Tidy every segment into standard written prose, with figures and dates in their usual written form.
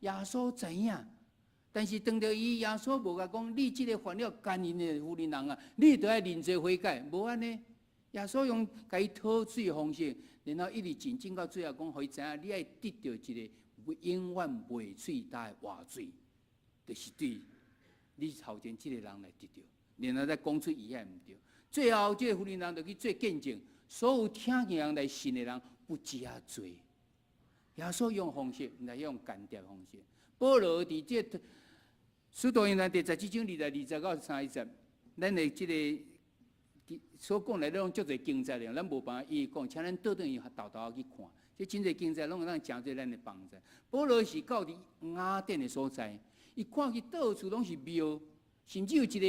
耶穌知影。但是當著伊耶穌無共講，你這個犯了姦淫的婦人啊，你著愛認罪悔改，無按呢。耶穌用共伊討水的方式，然後一直進進到最後講，予伊知影，你愛得著一个永遠袂喙焦的活水，就是對你頭前這个人來得著，然後再講出伊遐毋對。最後，這個婦人就去做見證，所有聽見人來信的人不遮濟。耶穌用方式，毋是用間諜方式。保羅佇這個使徒行傳第17章20到30節，咱的這個所講的攏足濟經節咧，咱無辦法一一講，請咱倒轉去沓沓去看。這真濟經節攏會當誠濟咱的幫助。保羅是到佇雅典的所在，伊看見到處攏是廟，甚至有一個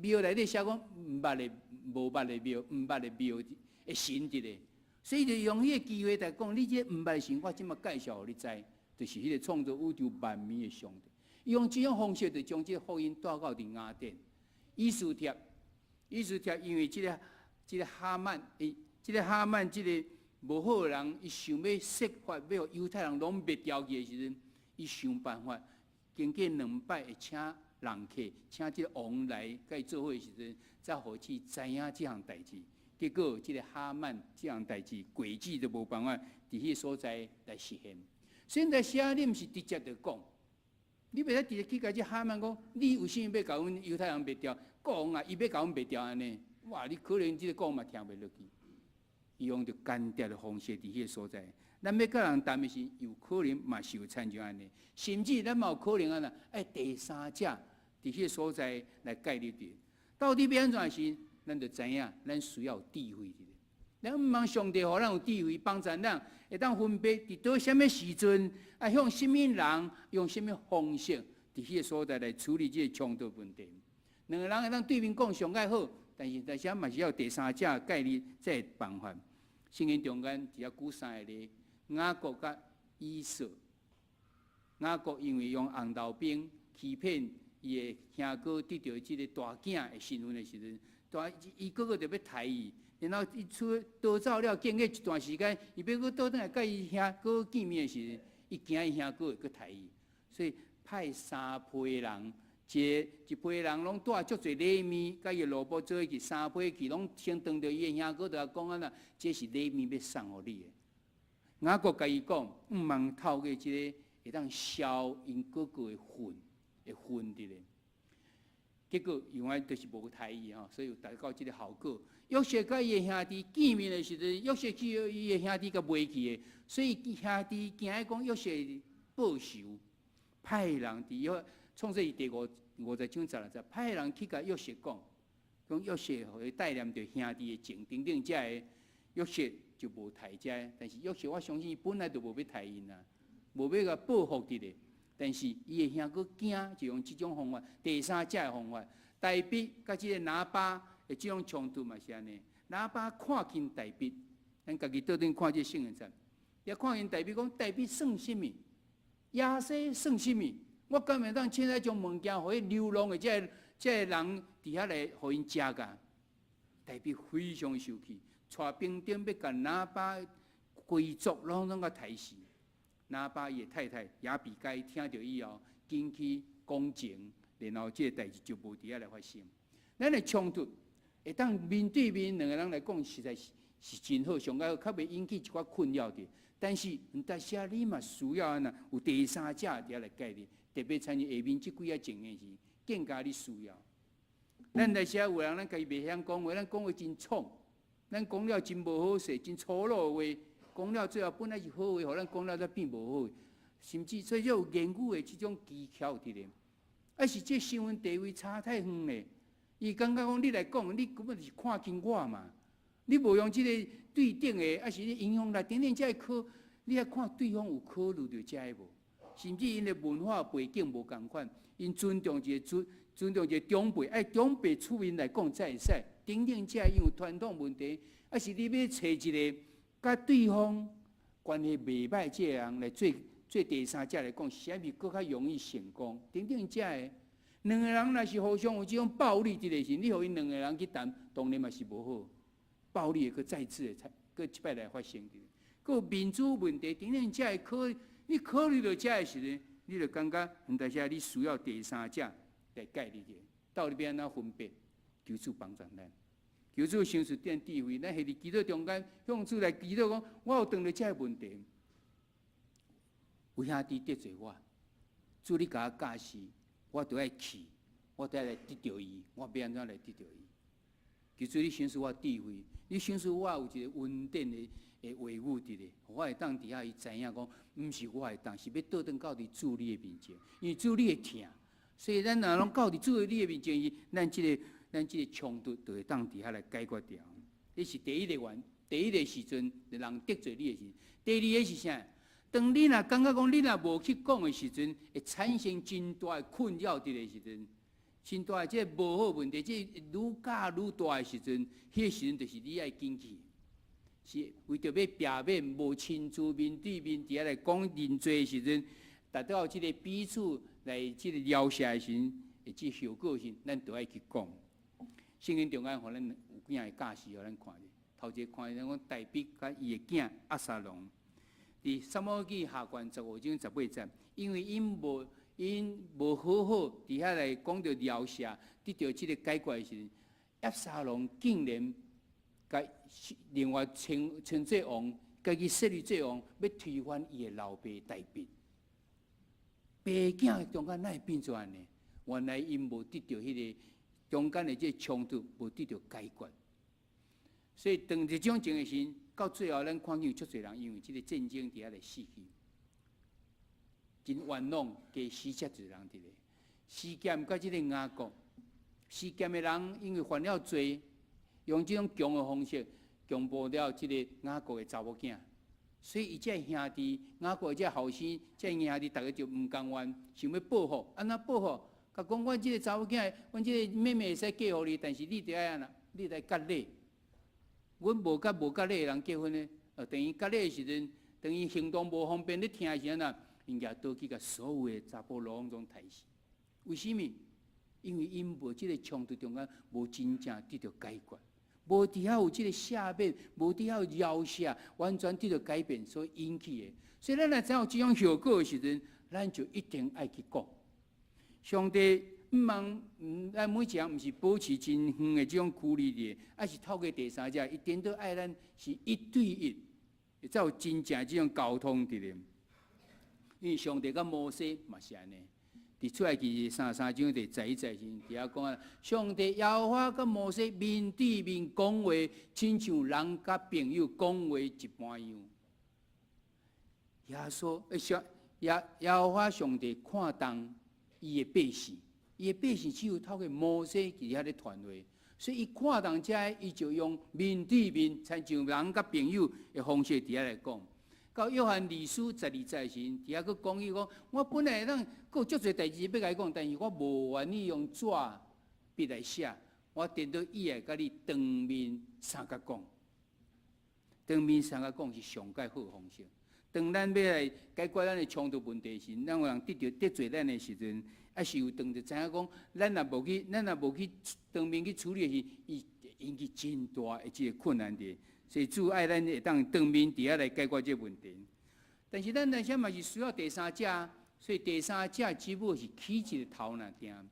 廟內底寫講毋捌的、無捌的廟、毋捌的廟的神佇咧，所以就用彼個機會來講，你這毋捌的神，我這馬介紹予你知，就是彼個創造宇宙萬物的上帝。伊用這種方式，就將這個福音帶到佇雅典。以斯帖，以斯帖因為這個哈曼，伊這個哈曼這個無好的人，伊想欲設法欲予猶太人攏滅掉去的時陣，伊想辦法經過兩擺會請人客，請這個王來共伊做伙的時陣，才予去知影這項代誌。結果這個哈曼這項代誌詭計都無辦法佇彼個所在來實現。所以在寫你毋是直接就講。你袂使直接去共這哈曼講，你為啥物欲共阮猶太人滅掉？講啊，伊欲共阮滅掉按呢？哇！你可能這個講嘛聽袂落去。伊用著間諜的方式佇彼個所在，咱欲共人談的時，有可能嘛是有親像按呢，甚至咱嘛有可能按怎，愛第三者佇彼個所在來介入佇。到底欲按怎時，咱就知影，咱需要智慧佇咧。咱毋通上帝予咱有智慧，幫助咱會當分別佇佗啥物時陣，啊，向啥物人用啥物方式，佇彼個所在來處理這個衝突問題。兩個人會當對面講上蓋好，但是但是嘛是要第三者介入才會辦法。聖經中間只要舉三個例：雅各佮以掃。雅各因為用紅豆冰欺騙伊的兄哥，得著這個大囝的身份的時陣，大伊哥哥就欲刣伊。然後伊出逃走了，經過一段時間，伊欲閣倒轉來佮伊兄哥見面的時陣，伊驚伊兄哥會閣刣伊，所以派三批人，一一批人攏帶足濟禮物，佮伊的奴僕做伙去，三批去，攏先當著伊的兄哥，就共講按怎，這是禮物欲送予你的。雅各共伊講，毋通透過這個會當消𪜶哥哥的恨，的恨佇咧。結果因為就是無刣伊吼，所以有達到這個效果。約瑟佮伊的兄弟見面的時陣，約瑟去予伊的兄弟共賣去的，所以兄弟驚講約瑟報仇，派人佇約創世記第50章16節，派人去共約瑟講，講約瑟予伊帶念著兄弟的情等等，這个約瑟就無刣這个，但是約瑟我相信伊本來就無欲刣𪜶啊，無欲共報復佇咧。但是伊的兄哥驚，就用這種方法，第三者的方法，大衛佮這個拿巴的這種衝突嘛是按呢。拿巴看輕大衛，咱家己倒轉看這聖經節，伊看輕大衛講，大衛算啥物？耶西算啥物？我敢會當凊彩將物件予彼流浪的這個人佇遐來予𪜶食㗎？大衛非常生氣，帶兵丁欲共拿巴規族攏總共刣死。拿巴伊的太太亞比該聽著以後，緊去講情，然後這個代誌就無佇遐來發生。咱的衝突會當面對面兩個人來講，實在是真好，上蓋較袂引起一寡困擾的。但是，但是你嘛需要按怎有第三者佇遐來介入，特別親像下面這幾个情形是更加你需要。咱來寫有人，咱家己袂曉講話，咱講話真衝，咱講了真無好勢，真粗魯的話。講了最後本來是好話，予咱講了才變無好，甚至所以有言語的這種技巧佇咧。啊是這身份地位差太遠咧，伊感覺講你來講，你根本就是看輕我嘛。你無用這個對等的，啊是你影響力等等，才會考，你愛看對方有考慮著這个無？甚至𪜶的文化背景無仝款，𪜶尊重一個尊尊重一個長輩，愛長輩出面來講才會使。等等，這因為傳統問題，啊是你欲揣一個佮對方關係袂䆀這個人來做做第三者來講，啥物閣較容易成功？等等，這个兩個人若是互相有這種暴力佇咧時，你予𪜶兩個人去談，當然嘛是無好，暴力會閣再次的閣一擺來發生佇。閣有面子問題，等等，這个考你考慮著這个時陣，你就感覺很大聲，你需要第三者來介入者，到底欲按怎分辨？求主幫助咱，求主賞賜咱智慧。咱係佇祈禱中間向主來祈禱講，我有當著這个問題，有兄弟得罪我，主你共我教示，我著愛去，我著愛來得著伊，我欲按怎來得著伊？求主你賞賜我智慧，你賞賜我有一个穩定的話語佇咧，我會當佇遐伊知影講，毋是我會當，是欲倒轉到佇主你的面前，因為主你會疼，所以咱若攏到佇主你的面前，咱這個衝突就會當佇遐來解決掉。這是第一个原，第一个時陣，人得罪你的時陣。第二个是啥？當你若感覺講你若無去講的時陣，會產生真大的困擾佇的時陣，真大的這个無好問題，這愈加愈大的時陣，彼个時陣就是你愛緊去，是為著欲避免無親自面對面佇遐來講認罪的時陣，達到這个彼此來這个饒恕的時陣，會這效果時，咱就愛去講。聖經中間予咱有幾仔個教示，予咱看著。頭一个看見講大衛佮伊的囝押沙龍，佇撒母耳記下卷15章18節，因為𪜶無好好佇遐來講著饒恕，得著這个解決的時陣，押沙龍竟然共另外稱稱做王，家己設立做王，欲推翻伊的老爸大衛。爸囝中間哪會變做按呢？原來𪜶無得著彼个中間的這个衝突無得著解決，所以當這種情形時，到最後咱看見有足濟人因為這个戰爭佇遐來死去，真冤枉，加死遮濟人佇咧。示劍佮這个雅各，示劍的人因為犯了罪，用這種強的方式強暴了這个雅各的查某囝，所以伊這兄弟雅各這後生，這兄弟逐家就毋甘願，想欲報復，按怎報復？共講，阮這个查某囝，阮這个妹妹會使嫁予你，但是你著愛按怎？你著愛割禮。阮無割禮的人結婚呢？等於割禮的時陣，等於行動無方便，咧疼的時陣啊，𪜶舉刀去共所有的查埔攏總刣死。為啥物？因為𪜶無這个衝突中間無真正得著解決，無佇遐有這个赦免，無佇遐有饒恕，完全得著改變所引起的。所以咱若知影有這種後果的時陣，咱就一定愛去講。上帝毋通，咱每一個人毋是保持真遠的這種距離的，抑是透過第三者，伊顛倒愛咱是一對一，才有真正這種溝通佇咧。因為上帝佮摩西嘛是按呢，佇出埃及33章第11節時，佇遐講啊，上帝耶和華佮摩西面對面講話，親像人佮朋友講話一般樣。耶穌上耶耶和華上帝看重伊的百姓，伊的百姓只有透過摩西佇遐咧傳話，所以伊看重這个，伊就用面對面，親像人佮朋友的方式佇遐來講。到約翰二書12節時，佇遐閣講伊講，我本來會當閣有足濟代誌欲共你講，但是我無願意用紙筆來寫，我顛倒意愛共你當面相共講，當面相共講是上蓋好方式。當咱欲來解決咱的衝突問題時，咱有人得著得罪咱的時陣，抑是有當著知影講，咱若無去當面去處理的時，伊引起真大的這个困難佇。所以主愛咱會當當面佇遐來解決這個問題。但是咱那時嘛是需要第三者，所以第三者只不過是起一个頭爾定。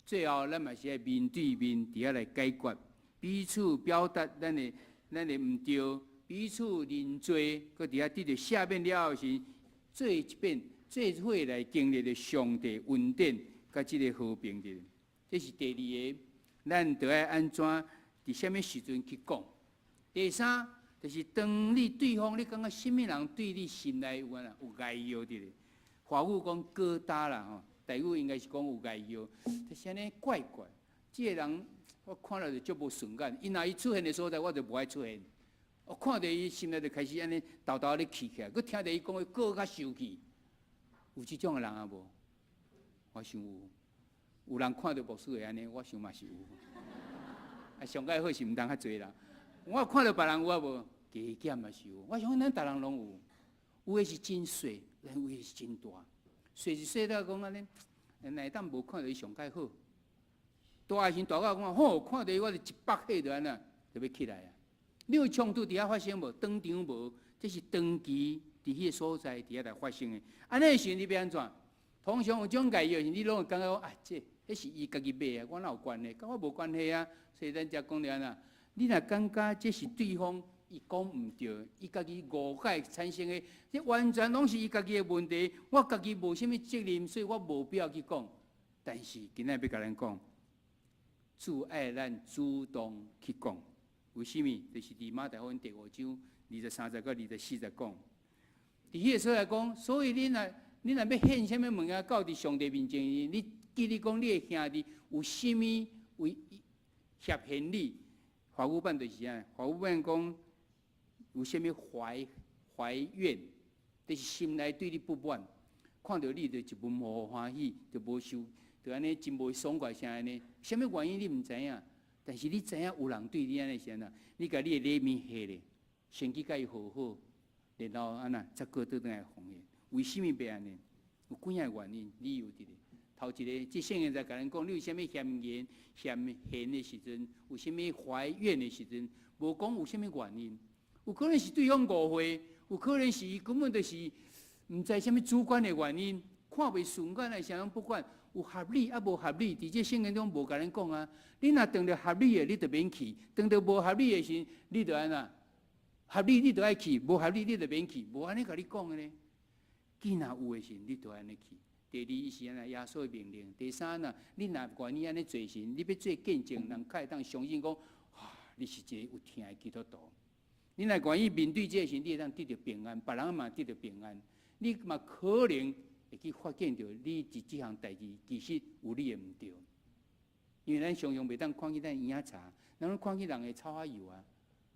最後咱嘛是愛面對面佇遐來解決，彼此表達咱的毋對，彼此認罪，閣佇遐得著赦免了後時，做一遍，做伙來經歷著上帝恩典，佮這个和平的。這是第二个，咱著愛按怎佇啥物時陣去講。第三，就是當你對方你感覺啥物人對你心內有按怎有礙藥佇咧，華語講疙瘩啦吼，台語應該是講有礙藥，就是按呢怪怪。這个人我看了就足無順眼，伊若伊出現的所在，我就無愛出現。我看著伊心內就開始按呢沓沓咧氣起來，閣聽著伊講話閣較生氣。有這種的人啊無？我想有。有人看著牧師會按呢，我想嘛是有。啊，上蓋好是毋通較濟啦。我看著別人有啊無？加減嘛是有。我想咱逐人攏有，有的是真細，但有的是真大。細是細到講按呢，若會當無看著伊上蓋好。大的時大到講吼，看著伊我就一百火就按怎，就欲起來啊！你有衝突佇遐發生無？當場無，這是長期佇彼个所在佇遐來發生的。按呢時陣你欲按怎？通常有種解藥，你攏會感覺講啊，這彼是伊家己買啊，我哪有關係？佮我無關係啊。所以咱才講著按怎，你若感覺這是對方伊講毋對，伊家己誤解產生的，這完全攏是伊家己的問題，我家己無啥物責任，所以我無必要去講。但是今仔欲共咱講，主愛咱主動去講，為啥物？就是佇馬太福音第五章23節到24節講。佇彼個所在講，所以恁若欲獻啥物物件到佇上帝面前，你記得講你的兄弟有啥物為脅陷你？華語版就是按呢，華語版講有啥物懷怨，就是心內對你不滿，看著你就一文無歡喜，就無受，就按呢真無爽快啥按呢？啥物原因你毋知影，但是你知影有人對你按呢是按怎？你共你的禮物下咧，先去共伊和好，然後按怎才閣倒轉來奉獻？為啥物欲按呢？有幾仔個原因理由佇咧。頭一个，這聖經在共咱講，你有啥物嫌言嫌嫌的時陣，有啥物懷怨的時陣，無講有啥物原因，有可能是對方誤會，有可能是伊根本就是毋知啥物主觀的原因，看袂順眼來啥攏不管，有合理抑無合理，佇這聖經中無共咱講啊。你若當著合理的，你就免去；當著無合理的時，你就按怎？合理你就愛去，無合理你就免去，無按呢共你講的呢。既若有的時，你就按呢去。第二，伊是按怎耶穌的命令。第三呢，你若願意按呢做時，你欲做見證，人較會當相信講，哇，你是一個有疼的基督徒。你若願意面對這個時，你會當得著平安，別人嘛得著平安。你嘛可能會去發現著，你佇這項代誌其實有你的毋對。因為咱常常袂當看見咱嬰仔柴，咱攏看見人的草仔油啊。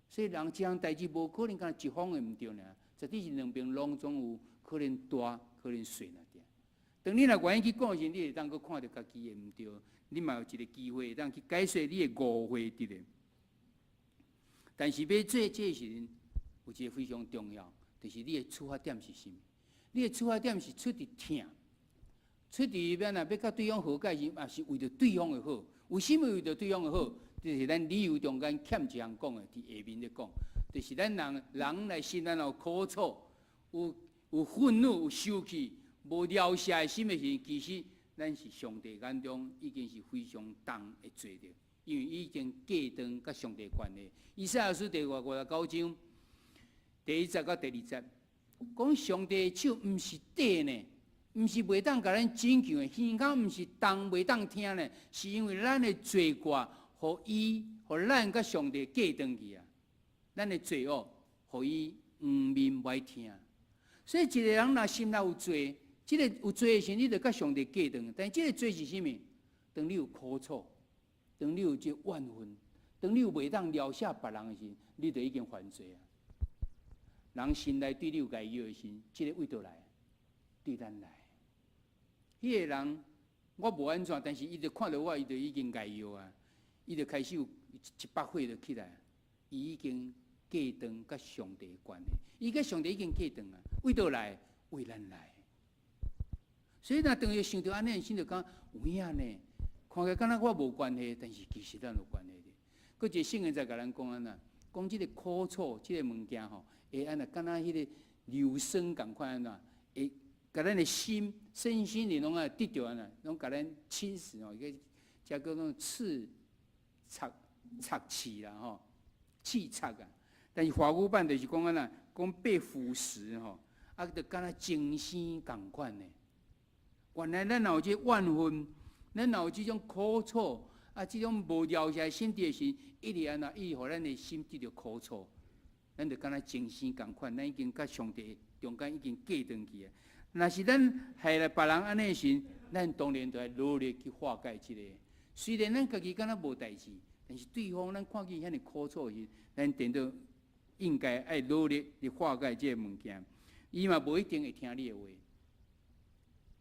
所以人這項代誌無可能干焦一方的毋對爾，絕對是兩邊攏總有可能大，可能細爾爾。當你若願意去講時，你會當閣看著家己的毋對，你嘛有一個機會會當去解釋你的誤會佇咧。但是欲做這個時陣，有一個非常重要，就是你的出發點是啥物？你的出發點是出佇疼，出佇欲按怎欲佮對方和解時，也是為著對方的好。為啥物為著對方的好？就是咱理由中間欠一項講的，佇下面咧講，就是咱人人來心內有苦楚，有憤怒、有生氣、無饒赦的心的時，其實咱是上帝眼中已經是非常重的罪了，因為已經隔斷佮上帝關係。以賽亞書第59章第一節到第二節，講上帝的手毋是短呢，毋是袂當共咱拯救的，耳孔毋是聾袂當聽呢，是因為咱的罪過，予伊，予咱佮上帝隔斷去啊！咱的罪惡，予伊黃面無愛聽。所以一個人若心內有罪，這个有罪的時，你就佮上帝隔斷。但這个罪是啥物？當你有苦楚，當你有這怨恨，當你有袂當饒赦別人的時，你就已經犯罪啊！人心內對你有解藥的時，這个佗佗來？對咱來。彼个人我無按怎，但是伊就看著我，伊就已經解藥啊！伊就開始有一把火就起來，伊已經隔斷佮上帝關係，伊佮上帝已經隔斷啊！佗佗來？為咱來。所以若當伊想著按呢，心就講有影呢，看起來敢若我無關係，但是其實咱有關係的。閣一個聖經在共咱講按怎？講這個苦楚，這個物件吼，會按怎？敢若彼個硫酸仝款按怎？會共咱的心、身心靈攏愛得著按怎？攏共咱侵蝕吼，個這叫做刺插插刺啦吼，刺插啊！但是華語版就是講按怎？講被腐蝕吼，啊，就敢若精生仝款的。原來咱若有這怨恨，咱若有這種苦楚，啊，這種無饒赦的心地的時，一直按怎？一直予咱的心得著苦楚，咱就敢若精生仝款，咱已經佮上帝中間已經隔斷去啊。若是咱害了別人按呢時，咱當然就愛努力去化解這个。雖然咱家己敢若無代誌，但是對方咱看見遐爾苦楚時，咱定著應該愛努力去化解這个物件。伊嘛無一定會聽你的話，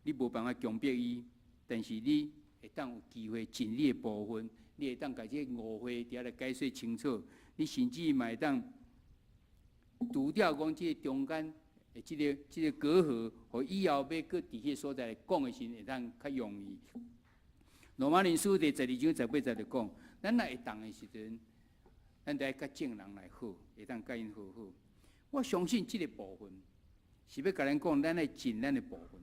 你無辦法強迫伊，但是你會當有機會盡你的部分，你會當共這個誤會佇遐來解釋清楚。你甚至嘛會當除掉講這個中間的這個隔閡，予以後欲閣佇彼个所在來講的時陣，會當較容易。羅馬人書第12章18節就講，咱若會當的時陣，咱就愛佮眾人來好，會當共𪜶和好。我相信這个部分是欲共咱講，咱愛盡咱的部分。